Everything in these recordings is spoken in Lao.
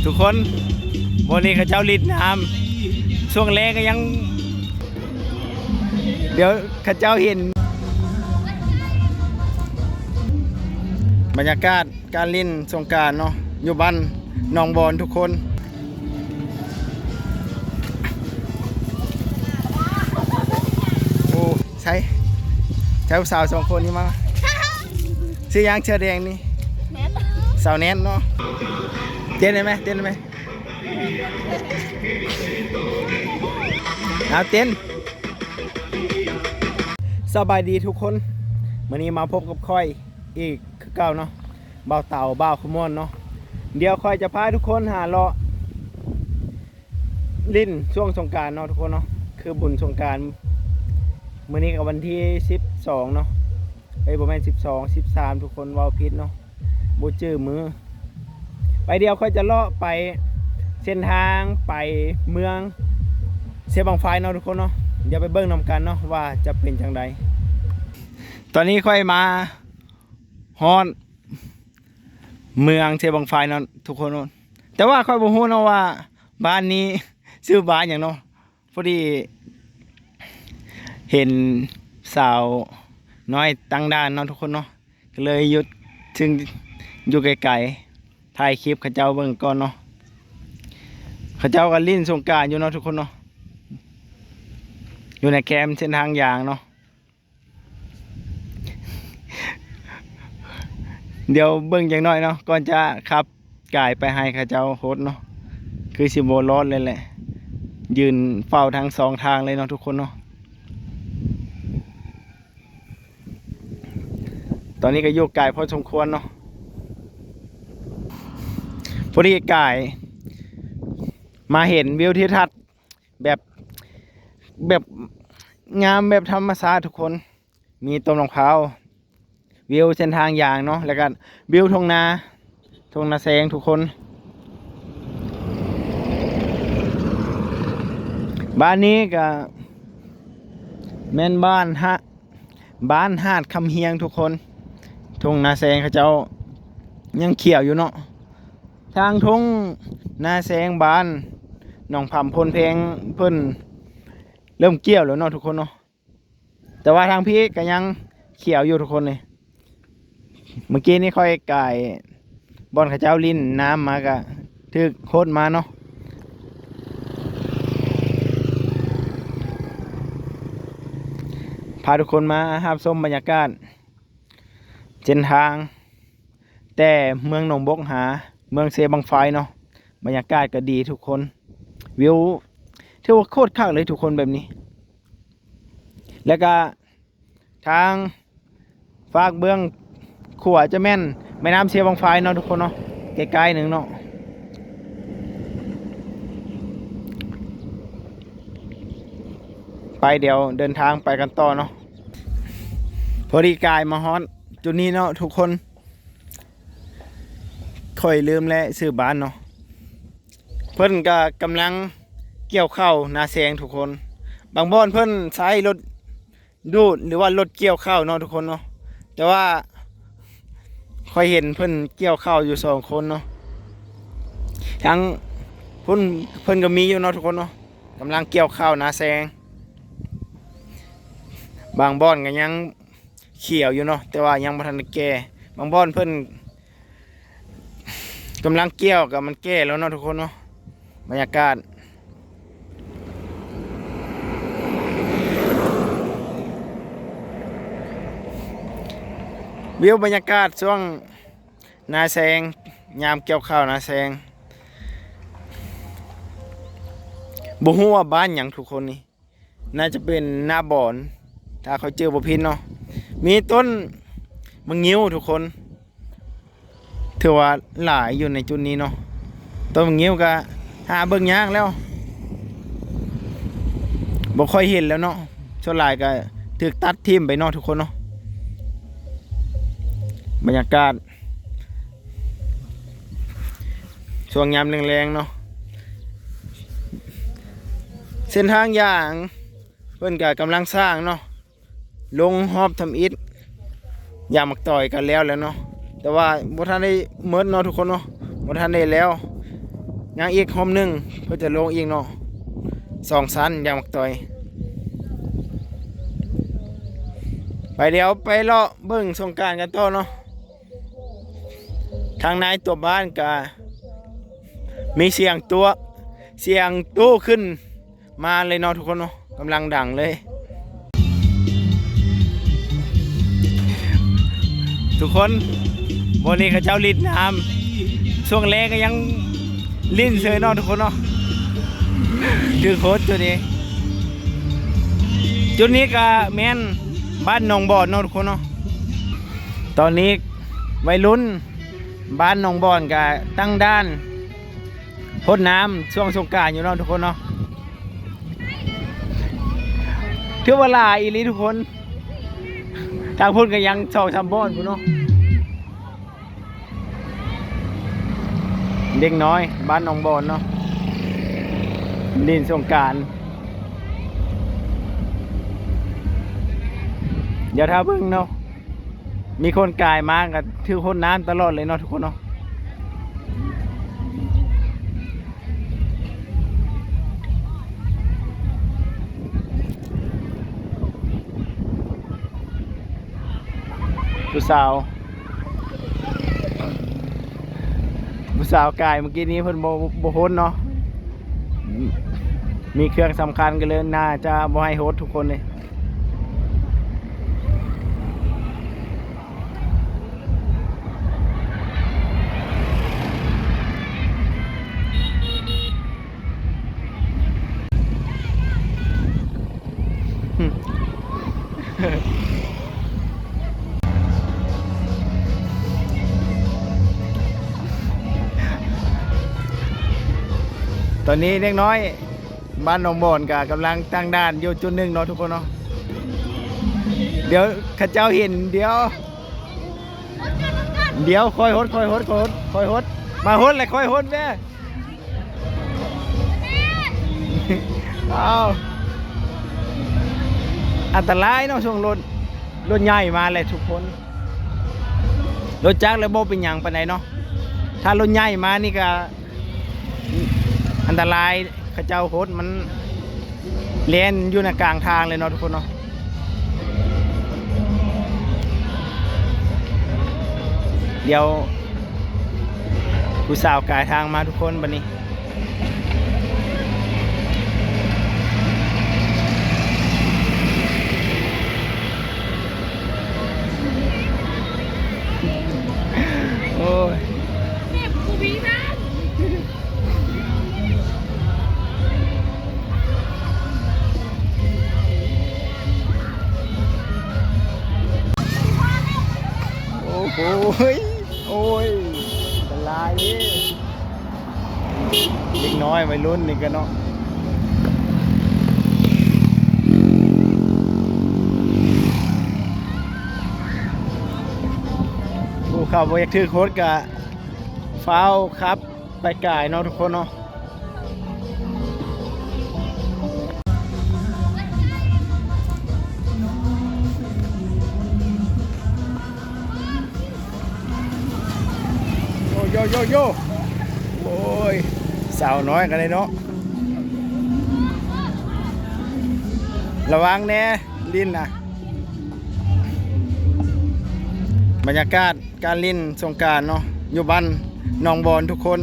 ທຸກຄົນ ມື້ນີ້ເຂົາເຈົ້າຫຼິ້ນນ້ຳ ຊ່ວງແລງກໍຍັງ ດຽວເຂົາເຈົ້າເຫັນ ບັນຍາກາດການຫຼິ້ນສົງການເນາະ ຢູ່ບ້ານໜອງບອນທຸກຄົນ. ໂອ້ ໃສ່ ໃສ່ຜູ້ສາວສອງຄົນນີ້ມາ ຊື່ຫຍັງ ເສື້ອແດງນີ້? ແນນ ສາວແນນເນາະ. ເຕັ້ນໄດ້ໄໝ? ເຕັ້ນໄດ້ໄໝ? ເອົາເຕັ້ນ. ສະບາຍດີທຸກຄົນ ມື້ນີ້ມາພົບກັບຂ້ອຍອີກຄືເກົ່າເນາະ ບ່າວເຕົາ ບ່າວຂະມວນເນາະ. ດຽວຂ້ອຍຈະພາທຸກຄົນຫາເລາະຫຼິ້ນຊ່ວງສົງການເນາະທຸກຄົນເນາະ ຄືບຸນສົງການ ມື້ນີ້ກໍວັນທີສິບສອງເນາະ ເອີຍ ບໍ່ແມ່ນສິບສອງ ສິບສາມ ທຸກຄົນ ເວົ້າຜິດເນາະ ບໍ່ຈື່ມື້. ໄປ ດຽວຂ້ອຍຈະເລາະໄປເສັ້ນທາງໄປເມືອງເຊບັ້ງໄຟເນາະທຸກຄົນເນາະ. ດຽວໄປເບິ່ງນຳກັນເນາະວ່າຈະເປັນຈັ່ງໃດ. ຕອນນີ້ຂ້ອຍມາຮອດເມືອງເຊບັ້ງໄຟເນາະທຸກຄົນເນາະ ແຕ່ວ່າຂ້ອຍບໍ່ຮູ້ເນາະວ່າບ້ານນີ້ຊື່ບ້ານຫຍັງເນາະ. ພໍດີເຫັນສາວນ້ອຍຕັ້ງດ່ານເນາະທຸກຄົນເນາະ ກໍເລີຍຢຸດ ຊຶ່ງຢູ່ໄກໆ ຖ່າຍຄລິບເຂົາເຈົ້າເບິ່ງກ່ອນເນາະ. ເຂົາເຈົ້າກໍຫຼິ້ນສົງການຢູ່ເນາະທຸກຄົນເນາະ ຢູ່ໃນແຄມເສັ້ນທາງຢາງເນາະ. ດຽວເບິ່ງຈັກໜ້ອຍເນາະ ກ່ອນຈະຂັບກາຍໄປໃຫ້ເຂົາເຈົ້າຫົດເນາະ ຄືຊິບໍ່ລອດເລີຍແຫຼະ ຢືນເຝົ້າທັງສອງທາງເລີຍເນາະທຸກຄົນເນາະ. ຕອນນີ້ກໍຢູ່ໄກພໍສົມຄວນເນາະ ພໍດີກາຍມາເຫັນວິວທິວທັດ ແບບ ແບບງາມແບບທຳມະຊາດທຸກຄົນ ມີຕົ້ນມະພ້າວ ວິວເສັ້ນທາງຢາງເນາະ ແລ້ວກໍວິວທົ່ງນາ ທົ່ງນາແຊງທຸກຄົນ. ບ້ານນີ້ກໍແມ່ນບ້ານຫະ ບ້ານຫາດຄຳຮຽງທຸກຄົນ ທົ່ງນາແຊງເຂົາເຈົ້າຍັງຂຽວຢູ່ເນາະ. ທາງທົ່ງນາແຊງບ້ານໜອງຜຳໂພນແພງເພິ່ນເລີ່ມກ່ຽວແລ້ວເນາະທຸກຄົນເນາະ ແຕ່ວ່າທາງພີ້ກໍຍັງຂຽວຢູ່ທຸກຄົນເລີຍ. ເມື່ອກີ້ນີ້ຂ້ອຍກາຍບ່ອນເຂົາເຈົ້າຫຼິ້ນນ້ຳມາ ກະຖືກໂຄດມາເນາະ. ພາທຸກຄົນມາຮັບຊົມບັນຍາກາດເສັ້ນທາງ ແຕ່ເມືອງໜອງບົກຫາເມືອງເຊບັ້ງໄຟເນາະ ບັນຍາກາດກໍດີທຸກຄົນ ວິວຖືວ່າໂຄດຄັກເລີຍທຸກຄົນແບບນີ້. ແລ້ວກະທາງຟາກເບື້ອງຂວາຈະແມ່ນແມ່ນ້ຳເຊບັ້ງໄຟເນາະທຸກຄົນເນາະ ໃກ້ໆໜຶ່ງເນາະ. ໄປ ດຽວເດີນທາງໄປກັນຕໍ່ເນາະ. ພໍດີກາຍມາຮອດຈຸດນີ້ເນາະທຸກຄົນ ຂ້ອຍລືມແລ້ວຊື່ບ້ານເນາະ. ເພິ່ນກະກຳລັງກ່ຽວເຂົ້ານາແຊງທຸກຄົນ ບາງບ່ອນເພິ່ນໃຊ້ລົດດູດ ຫຼືວ່າລົດກ່ຽວເຂົ້າເນາະທຸກຄົນເນາະ ແຕ່ວ່າຂ້ອຍເຫັນເພິ່ນກ່ຽວເຂົ້າຢູ່ສອງຄົນເນາະ ທັງພຸ້ນເພິ່ນກໍມີຢູ່ເນາະທຸກຄົນເນາະ ກຳລັງກ່ຽວເຂົ້ານາແຊງ. ບາງບ່ອນກໍຍັງຂຽວຢູ່ເນາະ ແຕ່ວ່າຍັງບໍ່ທັນໄດ້ແກ່ ບາງບ່ອນເພິ່ນ ກຳລັງກ່ຽວ ກໍມັນແກ່ແລ້ວເນາະທຸກຄົນເນາະ. ບັນຍາກາດ ວິວບັນຍາກາດຊ່ວງນາແຊງ ຍາມກ່ຽວເຂົ້ານາແຊງ ບໍ່ຮູ້ວ່າບ້ານຫຍັງທຸກຄົນນີ້. ໜ້າຈະເປັນໜ້າບອນ ຖ້າຂ້ອຍຈື່ບໍ່ຜິດເນາະ. ມີຕົ້ນໝາກງິ້ວທຸກຄົນ ຖືວ່າຫຼາຍຢູ່ໃນຈຸດນີ້ເນາະ. ຕົ້ນໝາກງິ້ວກະຫາເບິ່ງຍາກແລ້ວ ບໍ່ຄ່ອຍເຫັນແລ້ວເນາະ ສ່ວນຫຼາຍກະຖືກຕັດຖິ້ມໄປເນາະທຸກຄົນເນາະ. ບັນຍາກາດ ຊ່ວງຍາມແລງໆເນາະ ເສັ້ນທາງຢາງເພິ່ນກະກຳລັງສ້າງເນາະ ລົງຮອບທຳອິດ ຢາງໝາກຕອຍກະແລ້ວແລ້ວເນາະ ແຕ່ວ່າບໍ່ທັນໄດ້ໝົດເນາະທຸກຄົນເນາະ ບໍ່ທັນໄດ້ແລ້ວ. ຍັງອີກຮົ່ມໜຶ່ງ ເພິ່ນຈະລົງອີກເນາະ ສອງຊັ້ນ ຢ່າງໝາກຕອຍ. ໄປ ດຽວໄປເລາະເບິ່ງສົງການກັນຕໍ່ເນາະ. ທາງໃນຕົວບ້ານກະມີສຽງຕົວະ ສຽງຕູ້ຂຶ້ນມາເລີຍເນາະທຸກຄົນເນາະ ກຳລັງດັງເລີຍ ທຸກຄົນ. ບ່ອນນີ້ເຂົາເຈົ້າຫຼິ້ນນ້ຳ ຊ່ວງແລງກະຍັງຫຼິ້ນເຊີຍເນາະທຸກຄົນເນາະ ຖືກໂຄດຈຸດນີ້. ຈຸດນີ້ກະແມ່ນບ້ານໜອງບອນເນາະທຸກຄົນເນາະ. ຕອນນີ້ໄວລຸ້ນບ້ານໜອງບອນກະຕັ້ງດ່ານຫົດນ້ຳຊ່ວງສົງການຢູ່ເນາະທຸກຄົນເນາະ. ຖືວ່າຫຼາຍອີ່ຫຼີທຸກຄົນ ທາງພຸ້ນກະຍັງສອງສາມບ່ອນພຸ້ນເນາະ. ເດັກນ້ອຍບ້ານໜອງບອນເນາະ ຫຼິ້ນສົງການ. ດຽວຖ້າເບິ່ງເນາະ ມີຄົນກາຍມາກະຖືກຫົດນ້ຳຕະຫຼອດເລີຍເນາະທຸກຄົນເນາະ. ຜູ້ສາວ ຜູ້ສາວກາຍເມື່ອກີ້ນີ້ເພິ່ນບໍ່ ບໍ່ຫົດເນາະ ມີເຄື່ອງສຳຄັນກະເລີຍໜ້າຈະບໍ່ໃຫ້ຫົດທຸກຄົນເລີຍ. ຕອນນີ້ເດັກນ້ອຍ ບ້ານໜອງບອນກະກຳລັງຕັ້ງດ່ານຢູ່ຈຸດໜຶ່ງເນາະທຸກຄົນເນາະ. ດຽວເຂົາເຈົ້າເຫັນ ດຽວ ດຽວຄ່ອຍຫົດ ຄ່ອຍຫົດ ຄ່ອຍຫົດ ຄ່ອຍຫົດ ມາຫົດແລ້ວຄ່ອຍຫົດແມ້. ອ້າວ ອັນຕະລາຍເນາະ ຊ່ວງລົດ ລົດໃຫຍ່ມາແລ້ວທຸກຄົນ. ລົດຈັກແລ້ວບໍ່ເປັນຫຍັງປານໃດເນາະ ຖ້າລົດໃຫຍ່ມານີ້ກະ ອັນຕະລາຍ ເຂົາເຈົ້າຫົດມັນແລ່ນຢູ່ໃນກາງທາງເລີຍເນາະທຸກຄົນເນາະ. ດຽວຜູ້ສາວກາຍທາງມາທຸກຄົນບັດນີ້. ໂອ້ຍ ໂອ້ໂຫ ໂອ້ຍ ອັນຕະລາຍເດ້ ເດັກນ້ອຍໄວລຸ້ນນີ້ກະເນາະ. ຜູ້ເຂົາບໍ່ຢາກຖືກຫົດກະຟ້າວຂັບໄປກາຍເນາະທຸກຄົນເນາະ. ໂຢ ໂຢ ໂຢ ໂຢ ໂອ້ຍ ສາວນ້ອຍກະໄດ້ເນາະ ລະວັງແດ່ຫຼິ້ນນະ. ບັນຍາກາດການຫຼິ້ນສົງການເນາະ ຢູ່ບ້ານໜອງບອນທຸກຄົນ.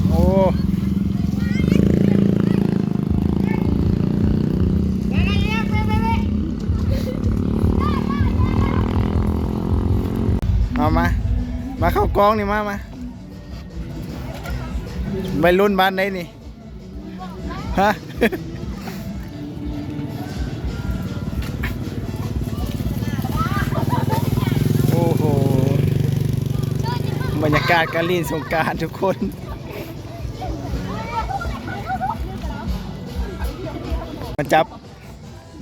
ໂອ້ ເອົາມາ ມາເຂົ້າກ້ອງນີ້ ມາ ມາ ໄວລຸ້ນບ້ານໃດນີ້ ຮະ? ໂອ້ໂຫ ບັນຍາກາດການຫຼິ້ນສົງການທຸກຄົນ ມາຈັບ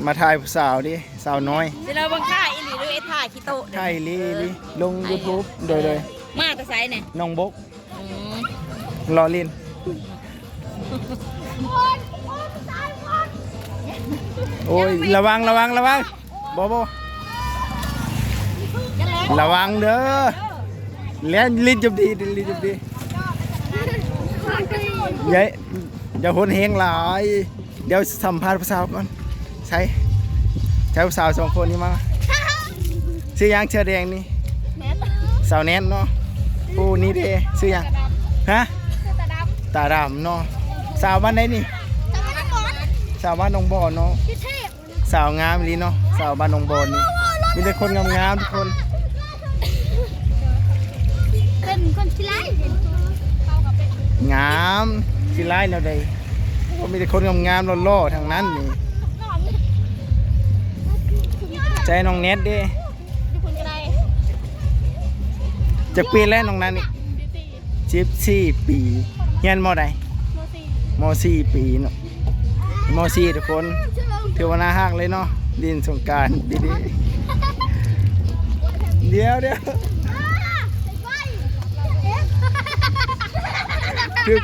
ມາຖ່າຍຜູ້ສາວເດ້ ສາວນ້ອຍ. ຊິລາວເບິ່ງທ່າອີ່ຫຼີ ຫຼື ໄອ້ທ່າຂີ້ໂຕະ ຖ່າຍອີ່ຫຼີ ເອີ ລົງຢູທູບ. ໂດຍ ໂດຍ ມາແຕ່ໃສນີ້? ໜອງບົກ. ອໍ ລໍ້ຫຼິ້ນ. ໂອ້ຍ ໂອ້ຍ ຕາຍ ໂອ້ຍ ລະວັງ ລະວັງ ລະວັງ ບໍ່ ບໍ່ ລະວັງເດີ ແລ່ນ ຫຼິ້ນຈົບດີ ຫຼິ້ນຈົບດີ ຢ່າ ຢ່າຫົນແຮງຫຼາຍ ດຽວສຳພາດຜູ້ສາວກ່ອນ ໃສ ໃສຜູ້ສາວສອງຄົນນີ້ມາ ຊື່ຫຍັງ ເສື້ອແດງນີ້? ແນດ ສາວແນດເນາະ ຜູ້ນີ້ເດ ຊື່ຫຍັງ? ຮະ? ຕາດຳ ຕາດຳເນາະ ສາວບ້ານໃດນີ້? ສາວບ້ານໜອງບອນ ສາວບ້ານໜອງບອນເນາະ ສາວງາມອີ່ຫຼີເນາະ ສາວບ້ານໜອງບອນນີ້ ມີແຕ່ຄົນງາມໆທຸກຄົນ ເປັນຄົນຂີ້ຮ້າຍ ງາມ ຂີ້ຮ້າຍແນວໃດ ໂອ້ ມີແຕ່ຄົນງາມໆຫຼໍ່ໆທັງນັ້ນນີ້ ໃຈນ້ອງແນດເດ້ ຈັກປີແລ້ວນ້ອງແນດນີ້? ສິບສີ່ປີ ຮຽນ ມໍໃດ? ມໍສີ່ ມ.ສີ່ ປີເນາະ ມໍສີ່ ທຸກຄົນ ຖືວ່າໜ້າຮັກເລີຍເນາະ ຫຼິ້ນສົງການດີໆ ດຽວໆ ຖືກ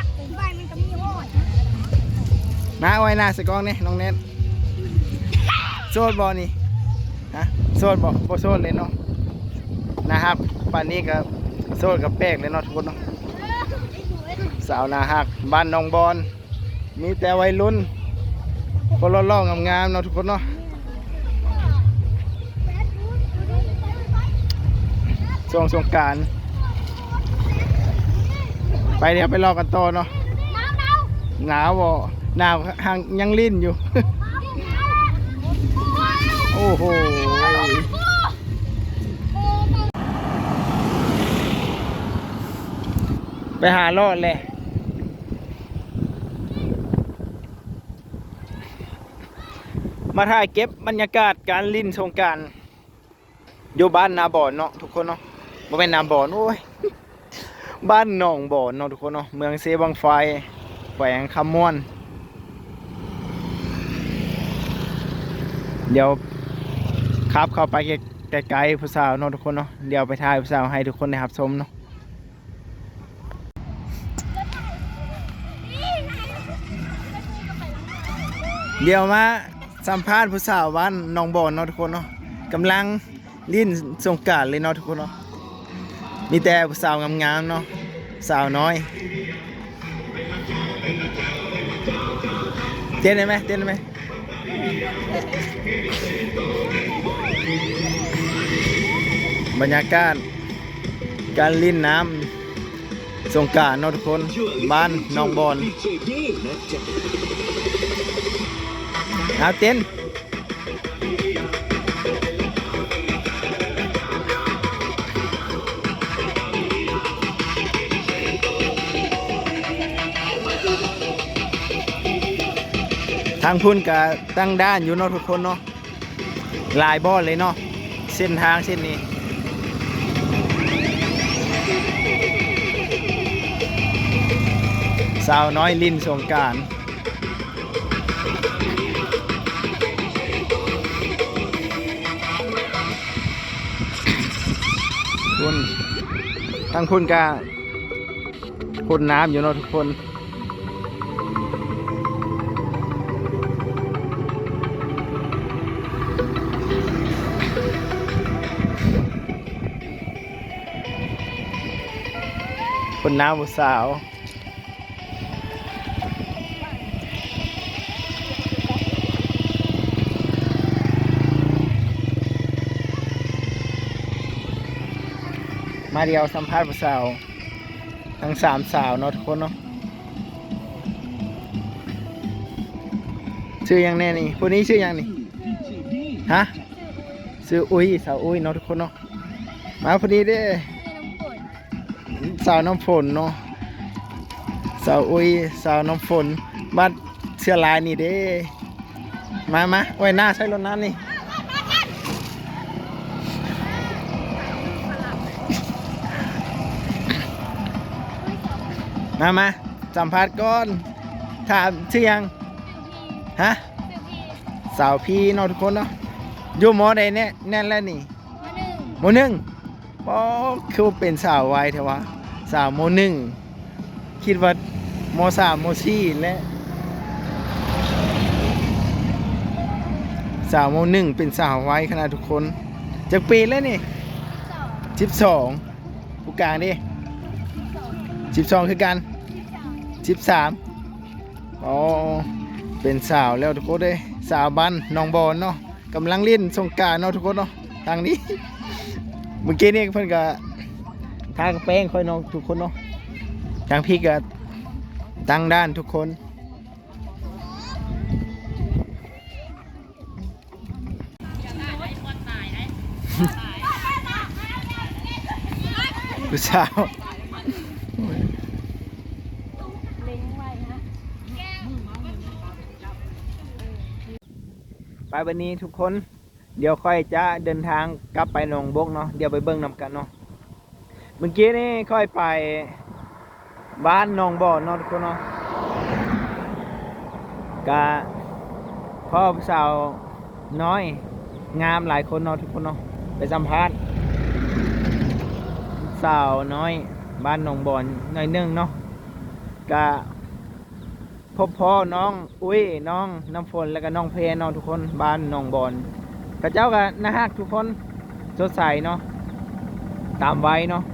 ມາ ໂອ້ຍ ໜ້າໃສ່ກ້ອງນີ້ ນ້ອງແນດ ໂສດບໍ່ນີ້? ຮະ ໂສດບໍ່? ບໍ່ໂສດເລີຍເນາະ ໜ້າຮັກປານນີ້ກະໂສດກະແປກເລີຍເນາະ ທຸກຄົນເນາະ ສາວໜ້າຮັກ ບ້ານໜອງບອນ ມີແຕ່ໄວລຸ້ນ ຄົນຫຼໍ່ໆງາມໆເນາະ ທຸກຄົນເນາະ ຊ່ວງສົງການ ໄປ ດຽວໄປເລາະກັນຕໍ່ເນາະ ໜາວບໍ່? ໜາວ ຫາກຍັງຫຼິ້ນຢູ່ ໂອ້ໂຫ ໄປຫາເລາະແຫຼະ ມາຖ່າຍເກັບບັນຍາກາດການຫຼິ້ນສົງການ ຢູ່ບ້ານນາບອນເນາະ ທຸກຄົນເນາະ ບໍ່ແມ່ນນາບອນ ໂອ້ຍ ບ້ານໜອງບອນເນາະ ທຸກຄົນເນາະ ເມືອງເຊບັ້ງໄຟ ແຂວງຄຳມ່ວນ ດຽວຂັບເຂົ້າໄປໃກ້ໆ ຜູ້ສາວເນາະ ທຸກຄົນເນາະ ດຽວໄປຖ່າຍຜູ້ສາວໃຫ້ທຸກຄົນໄດ້ຮັບຊົມເນາະ. ດຽວມາສຳພາດຜູ້ສາວບ້ານໜອງບອນເນາະ ທຸກຄົນເນາະ ກຳລັງຫຼິ້ນສົງການເລີຍເນາະ ທຸກຄົນເນາະ ມີແຕ່ຜູ້ສາວງາມໆເນາະ ສາວນ້ອຍ ເຕັ້ນໄດ້ໄໝ? ເຕັ້ນໄດ້ໄໝ? ບັນຍາກາດການຫຼິ້ນນ້ຳສົງການເນາະ ທຸກຄົນ ບ້ານໜອງບອນ ເອົາເຕັ້ນ. ທາງພຸ້ນກະຕັ້ງດ່ານຢູ່ເນາະ ທຸກຄົນເນາະ ຫຼາຍບ່ອນເລີຍເນາະ ເສັ້ນທາງເສັ້ນນີ້ ສາວນ້ອຍຫຼິ້ນສົງການ. ພຸ້ນ ທາງພຸ້ນກະພົ່ນນ້ຳຢູ່ເນາະ ທຸກຄົນ ພົ່ນນ້ຳຜູ້ສາວ. ມາດຽວສຳພາດຜູ້ສາວ ທັງສາມສາວເນາະ ທຸກຄົນເນາະ ຊື່ຫຍັງແດ່ນີ້? ຜູ້ນີ້ຊື່ຫຍັງນີ້? ຮະ? ຊື່ອຸ້ຍ ສາວອຸ້ຍເນາະ ທຸກຄົນເນາະ ມາຜູ້ນີ້ເດ້. ສາວນ້ຳຝົນເນາະ ສາວອຸ້ຍ ສາວນ້ຳຝົນ ບັດເສື້ອລາຍນີ້ເດ້ ມາ ມາ ໂອ້ຍ ໜ້າໃສ່ລົດນ້ຳນີ້ ມາ ມາ ສຳພາດກ່ອນ ຖາມຊື່ຫຍັງ? ຮະ? ສາວພີເນາະ ທຸກຄົນເນາະ ຢູ່ ມໍໃດແນ່ ແນ່ແລ້ວນີ້? ມໍໜຶ່ງ ມໍໜຶ່ງ ປໍ ຄືເປັນສາວໄວແທ້ວະ ສາວ ມໍໜຶ່ງ ຄິດວ່າ ມໍສາມ ມໍສີ່ແຫຼະ. ສາວ ມໍໜຶ່ງ ເປັນສາວໄວຂະໜາດທຸກຄົນ. ຈັກປີແລ້ວນີ້? ສິບສອງ. ຜູ້ກາງເດ້? ສິບສອງຄືກັນ. ສິບສາມ. ອໍ ເປັນສາວແລ້ວທຸກຄົນເດ້. ສາວບ້ານໜອງບອນເນາະ. ກຳລັງຫຼິ້ນສົງການເນາະທຸກຄົນເນາະ. ທາງນີ້ ເມື່ອກີ້ນີ້ເພິ່ນກະທາແປ້ງຂ້ອຍເນາະທຸກຄົນເນາະ. ທາງພີ້ກະຕັ້ງດ່ານທຸກຄົນ. ຜູ້ສາວ ໄປບັດນີ້ທຸກຄົນ ດຽວຂ້ອຍຈະເດີນທາງກັບໄປໜອງບົກເນາະ. ດຽວໄປເບິ່ງນຳກັນເນາະ. ເມື່ອກີ້ນີ້ຂ້ອຍໄປບ້ານໜອງບອນເນາະທຸກຄົນເນາະ. ກະພໍ້ຜູ້ສາວນ້ອຍງາມຫຼາຍຄົນເນາະທຸກຄົນເນາະ. ໄປສຳພາດສາວນ້ອຍບ້ານໜອງບອນໜ້ອຍໜຶ່ງເນາະ. ກະ ພົບພໍ້ນ້ອງອຸ້ຍ ນ້ອງນ້ຳຝົນ ແລ້ວກະນ້ອງເພເນາະທຸກຄົນ ບ້ານໜອງບອນ. ເຂົາເຈົ້າກະໜ້າຮັກທຸກຄົນ ສົດໃສເນາະ ຕາມໄວເນາະ.